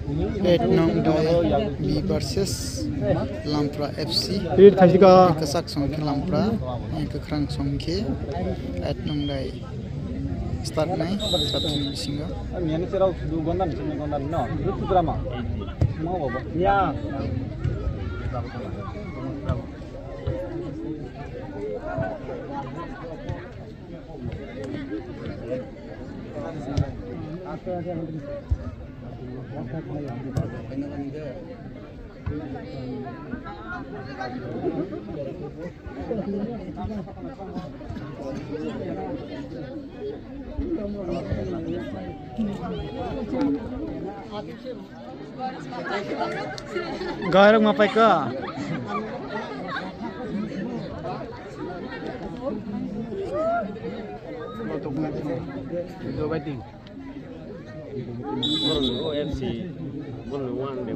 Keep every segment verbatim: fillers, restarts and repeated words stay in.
Eight nong dai B versus Lampra F C. Eight thaisika. Kwchak song khe Lampra, kwkhrang song khe eight nong dai. Start nai, start ni bisingo. Ani ani cherao sudu gonda ni sini gonda ni no. Itu drama. Mau baba. Ya. Gairok ma paika. Video waiting. Borok ni O M C, borok ni one day.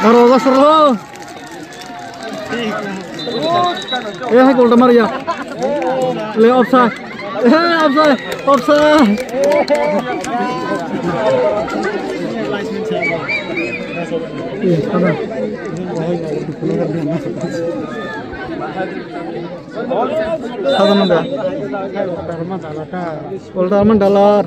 Aro, lasar lo. Eh, hai, goal damar ya. Le, offside. Eh, offside. Offside. Eh, sana. Sadan da. Goal damar dalar.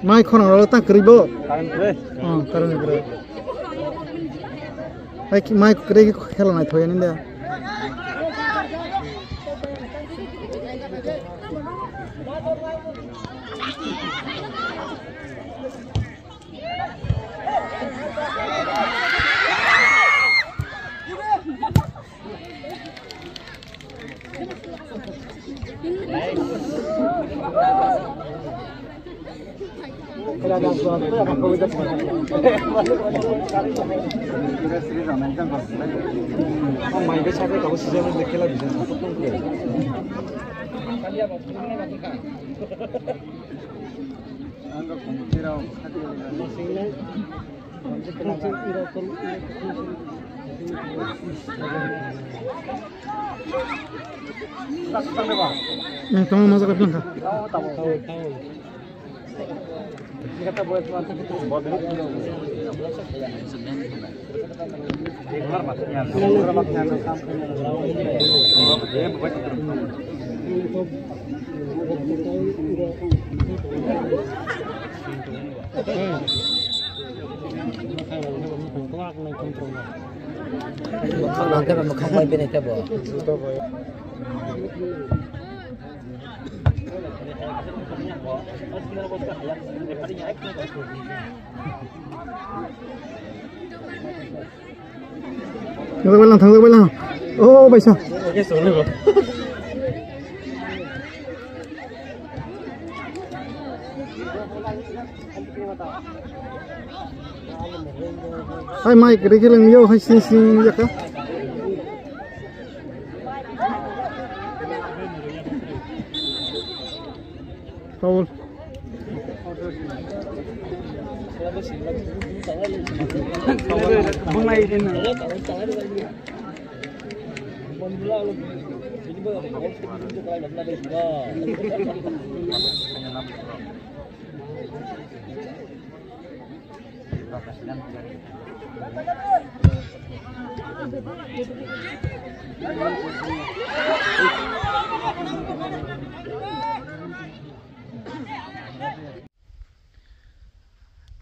Mai khorang rok ta kwrwi bo. Current kwrwi? Oh, current kwrwi. Hai ki-, mai kwrwi khela naithok yani da. Tama maza ka plangka. Mokhang nang khe ba mokhang bai bini tebo. Thangjak bai lang, thangjak bai lang. Oh, baisa. Hai, mic rikhilang yo, hai, sing, sing, ya ka? Foul.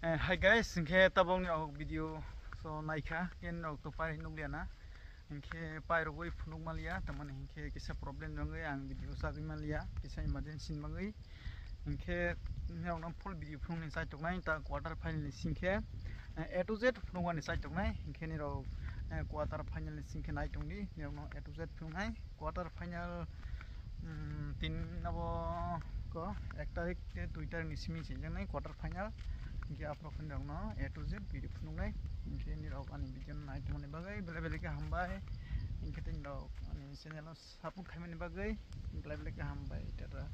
Eh, hi guys, hwnkhe tabokni o video so naikha, ken rok to pai nukliya na. Hinkhe pairogwi phunuk manliya, tamani hinkhe kisa problem wngwi ang video chagwi manliya, kisa emergency ni bagwi. Hinkhe norokno full video phunukni chaitok nai, ta quarter final ni singkhe, eh, A to Z phunukmani chaitok nai. Hinkhe nirok, eh, quarter final ni singkhe nai tongdi, norokno A to Z phunuknai. Quarter final, mm, tin abo ko ek tarik tei dui tarik ni simi se jaknai quarter final. Hinkhe aphuru khe norokno A to Z video phunuknai. Hinkhe nirok ani video no nai tongmani bagwi belai belai khe hambai. Hinkhe tei norok ani channel o support khaimani bagwi belai belai khe hambai. Tata.